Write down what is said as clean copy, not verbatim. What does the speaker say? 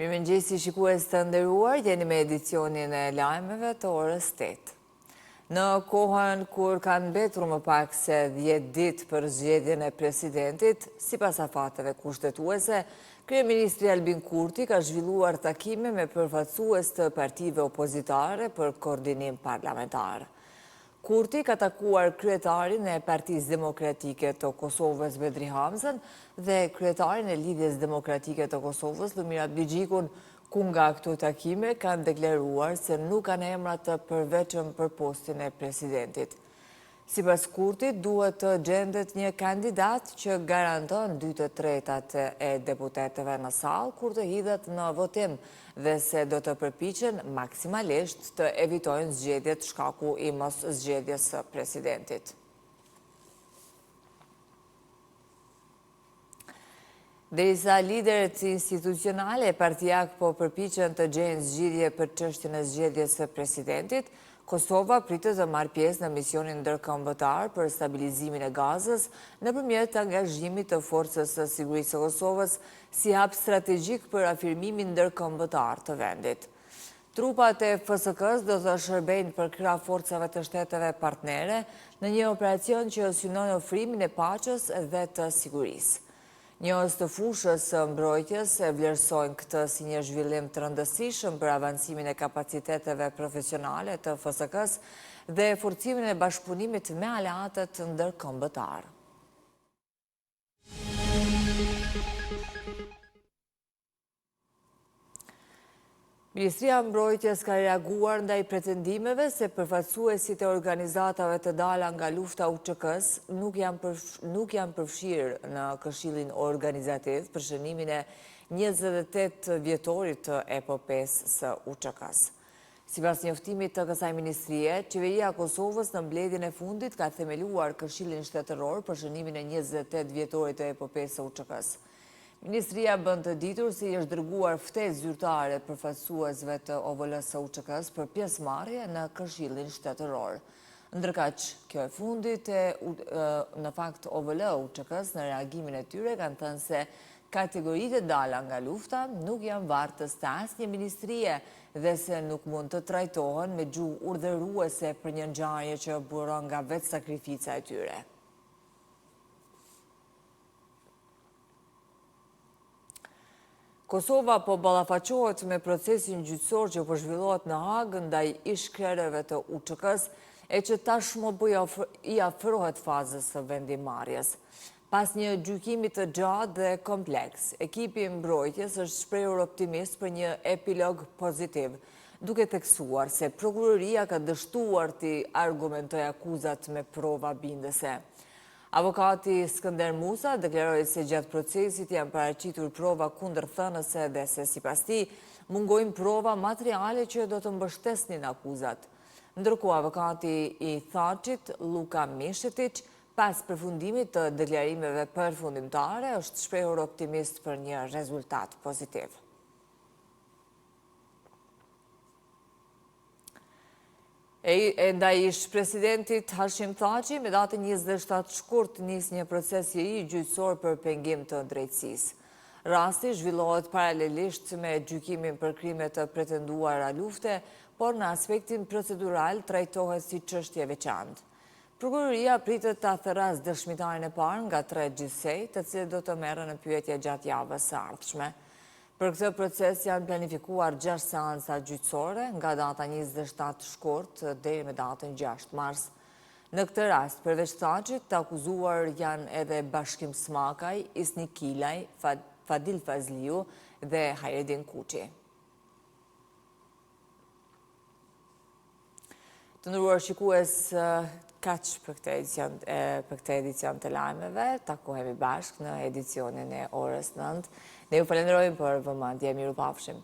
Mirëmëngjesi shikues të nderuar, jeni me edicionin e lajmeve të orës 8. Në kohën kur kanë mbetur më pak se 10 ditë për zgjedhjen e presidentit, sipas afateve kushtetuese, Kryeministri Albin Kurti ka zhvilluar takime me përfaqësues të partive opozitare për koordinim parlamentar. Kurti ka takuar kryetarin e Partisë Demokratike të Kosovës, Bedri Hamzën, dhe kryetarin e Lidhjes Demokratike të Kosovës, Lumir Abdixhikun, ku nga këto takime kanë deklaruar se nuk kanë emra të përveçëm për postin e presidentit. Sipas Kurtit, duhet të gjendet një kandidat që garanton dy të tretat e deputetëve në sallë kur të hidhet në votim dhe se do të përpiqen maksimalisht të evitojnë zgjedhjet shkaku i mos zgjedhjes së presidentit. Derisa liderët institucionalë e partiakë po përpiqen të gjejnë zgjidhje për çështjen e zgjedhjes së presidentit, Kosova pritet të marrë pjesë në misionin ndërkombëtar për stabilizimin e Gazës nëpërmjet angazhimit të Forcës së Sigurisë së Kosovës si hap strategjik për afirmimin ndërkombëtar të vendit. Trupat e FSK-së do të shërbejnë përkrah forcave të shteteve partnere në një operacion që synon ofrimin e paqes dhe të sigurisë. Njohës të fushës së mbrojtjes e vlerësojnë këtë si një zhvillim të rëndësishëm për avancimin e kapaciteteve profesionale të FSK-së dhe forcimin e bashkëpunimit me aleatët ndërkombëtarë. Ministria e Mbrojtjes ka reaguar ndaj pretendimeve se përfaqësuesit e organizatave të dala nga lufta UÇK-së nuk janë nuk janë përfshirë në Këshillin Organizativ për shënimin e 28 vjetorit të epopesë së UÇK-së. Sipas njoftimit të kësaj ministrie, Qeveria e Kosovës në mbledhjen e fundit ka themeluar Këshillin Shtetëror për shënimin e 28 vjetorit të epopesë së UÇK-së. Ministria bën të ditur se i është dërguar ftesë zyrtare përfaqësuesve të OVL-së së UÇK-së për pjesëmarrje në Këshillin Shtetëror. Ndërkaq, kjo e fundit e në fakt OVL UÇK-së në reagimin e tyre kanë thënë se kategoritë e dala nga lufta nuk janë vartës të asnjë ministrie dhe se nuk mund të trajtohen me gjuhë urdhëruese për një ngjarje që buron nga vetë sakrifica e tyre. Kosova po ballafaqohet me procesin gjyqësor që po zhvillohet në Hagë ndaj ish-krerëve të UÇK-së e që tashmë po i afrohet fazës së vendimmarrjes. Pas një gjykimi të gjatë dhe kompleks, ekipi i mbrojtjes është shprehur optimist për një epilog pozitiv, duke theksuar se prokuroria ka dështuar t'i argumentojë akuzat me prova bindëse. Avokati Skënder Musa deklaroi se gjatë procesit janë paraqitur prova kundërthënëse dhe se sipas tij mungojnë prova materiale që do të mbështesnin akuzat. Ndërkohë avokati i Thaçit, Lluka Mishetiq, pas përfundimit të deklarimeve përfundimtare është shprehur optimist për një rezultat pozitiv. E ndaj ish-presidentit Hashim Thaçi, me datën 27 shkurt nis një proces i ri gjyqësor për pengim të drejtësisë. Rasti zhvillohet paralelisht me gjykimin për krime të pretenduara lufte, por në aspektin procedural trajtohet si çështje e veçantë. Prokuroria pritet ta thërrasë dëshmitarin e parë nga tre gjithsej, të cilët do të merren në pyetje gjatë javës së ardhshme. Për këtë proces janë planifikuar 6 seanca gjyqësore nga data 27 shkurt deri me datën 6 mars. Në këtë rast, përveç Thaçit, të akuzuar janë edhe Bashkim Smakaj, Isni Kilaj, Fadil Fazliu dhe Hajredin Kuçi. Të nderuar shikues, kaq për këtë edicion, për këtë edicion të lajmeve, takohemi bashkë në edicionin e orës 9. Ne ju falenderojmë për vëmendje, mirupafshim.